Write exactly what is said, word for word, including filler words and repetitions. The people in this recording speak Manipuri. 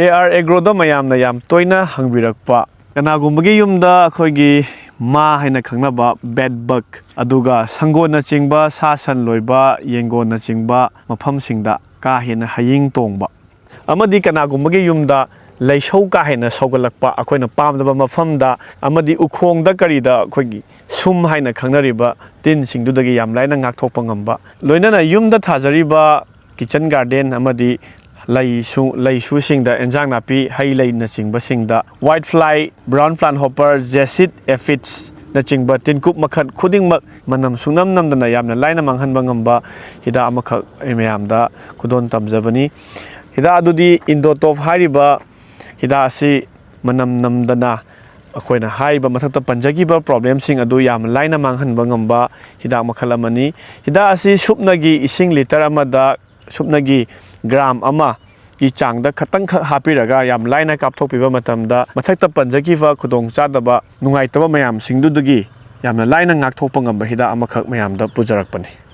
ꯑꯦ ꯑꯥꯔ ꯑꯦꯒ꯭ꯔꯣꯗ ꯃꯌꯥꯝꯅ ꯌꯥꯝ ꯇꯣꯏꯅ ꯍꯪꯕꯤꯔꯛꯄ, ꯀꯅꯥꯒꯨꯝꯕꯒꯤ ꯌꯨꯝꯗ ꯑꯩꯈꯣꯏꯒꯤ ꯃꯥ ꯍꯥꯏꯅ ꯈꯪꯅꯕ ꯕꯦꯗ ꯕꯒ, ꯑꯗꯨꯒ ꯁꯪꯒꯣꯜꯅꯆꯤꯡꯕ ꯁꯥ ꯁꯟ ꯂꯣꯏꯕ, ꯌꯦꯟꯒꯣꯜꯅꯆꯤꯡꯕ ꯃꯐꯝꯁꯤꯡꯗ ꯀꯥ ꯍꯦꯟꯅ ꯍꯌꯤꯡ ꯇꯣꯡꯕ, ꯑꯃꯗꯤ ꯀꯅꯥꯒꯨꯝꯕꯒꯤ ꯌꯨꯝꯗ ꯂꯩꯁꯧ ꯀꯥ ꯍꯦꯟꯅ ꯁꯧꯒꯠꯂꯛꯄ, ꯑꯩꯈꯣꯏꯅ ꯄꯥꯝꯗꯕ ꯃꯐꯝꯗ ꯑꯃꯗꯤ ꯎꯈꯣꯡꯗ ꯀꯔꯤꯗ ꯑꯩꯈꯣꯏꯒꯤ ꯁꯨꯝ ꯍꯥꯏꯅ ꯈꯪꯅꯔꯤꯕ ꯇꯤꯟꯁꯤꯡꯗꯨꯗꯒꯤ ꯌꯥꯝ ꯂꯥꯏꯅ ꯉꯥꯛꯊꯣꯛꯄ ꯉꯝꯕ, ꯂꯣꯏꯅꯅ ꯌꯨꯝꯗ ꯊꯥꯖꯔꯤꯕ ꯀꯤꯆꯟ ꯒꯥꯔꯗꯦꯟ ꯑꯃꯗꯤ ꯂꯩꯁꯨ, ꯂꯩꯁꯨꯁꯤꯡꯗ, ꯏꯟꯖꯥꯡ ꯅꯥꯄꯤ, ꯍꯩ ꯂꯩꯅꯆꯤꯡꯕꯁꯤꯡꯗ white fly, brown plant hopper, ꯖꯦꯁꯤꯠ ꯑꯦꯐꯤꯠꯁꯅꯆꯤꯡꯕ ꯇꯤꯟꯀꯨꯞ ꯃꯈꯜ ꯈꯨꯗꯤꯡꯃꯛ ꯃꯅꯝ ꯁꯨꯡꯅꯝ ꯅꯝꯗꯅ ꯌꯥꯝꯅ ꯂꯥꯏꯅ ꯃꯥꯡꯍꯟꯕ ꯉꯝꯕ ꯍꯤꯗꯥꯛ ꯑꯃꯈꯛ ꯑꯩ ꯃꯌꯥꯝꯗ ꯈꯨꯗꯣꯜ ꯇꯝꯖꯕꯅꯤ꯫ ꯍꯤꯗꯥꯛ ꯑꯗꯨꯗꯤ ꯏꯟꯗꯣꯇꯣꯞ ꯍꯥꯏꯔꯤꯕ ꯍꯤꯗꯥꯛ ꯑꯁꯤ ꯃꯅꯝ ꯅꯝꯗꯅ ꯑꯩꯈꯣꯏꯅ ꯍꯥꯏꯔꯤꯕ ꯃꯊꯛꯇ ꯄꯟꯖꯈꯤꯕ ꯄ꯭ꯔꯣꯕ꯭ꯂꯦꯝꯁꯤꯡ ꯑꯗꯨ ꯌꯥꯝꯅ ꯂꯥꯏꯅ ꯃꯥꯡꯍꯟꯕ ꯉꯝꯕ ꯍꯤꯗꯥꯛ ꯃꯈꯜ ꯑꯃꯅꯤ꯫ ꯍꯤꯗꯥꯛ ꯑꯁꯤ ꯁꯨꯞꯅꯒꯤ ꯏꯁꯤꯡ ꯂꯤꯇꯔ ꯑꯃꯗ ꯁꯨꯞꯅꯒꯤ ꯒ꯭ꯔꯥꯝ ꯑꯃꯒꯤ ꯆꯥꯡꯗ ꯈꯇꯪꯈꯛ ꯍꯥꯞꯄꯤꯔꯒ ꯌꯥꯝ ꯂꯥꯏꯅ ꯀꯥꯞꯊꯣꯛꯄꯤꯕ ꯃꯇꯝꯗ ꯃꯊꯛꯇ ꯄꯟꯖꯈꯤꯕ ꯈꯨꯗꯣꯡꯆꯥꯗꯕ, ꯅꯨꯡꯉꯥꯏꯇꯕ ꯃꯌꯥꯝꯁꯤꯡꯗꯨꯗꯒꯤ ꯌꯥꯝꯅ ꯂꯥꯏꯅ ꯉꯥꯛꯊꯣꯛꯄ ꯉꯝꯕ ꯍꯤꯗꯥꯛ ꯑꯃꯈꯛ ꯃꯌꯥꯝꯗ ꯄꯨꯖꯔꯛꯄꯅꯤ꯫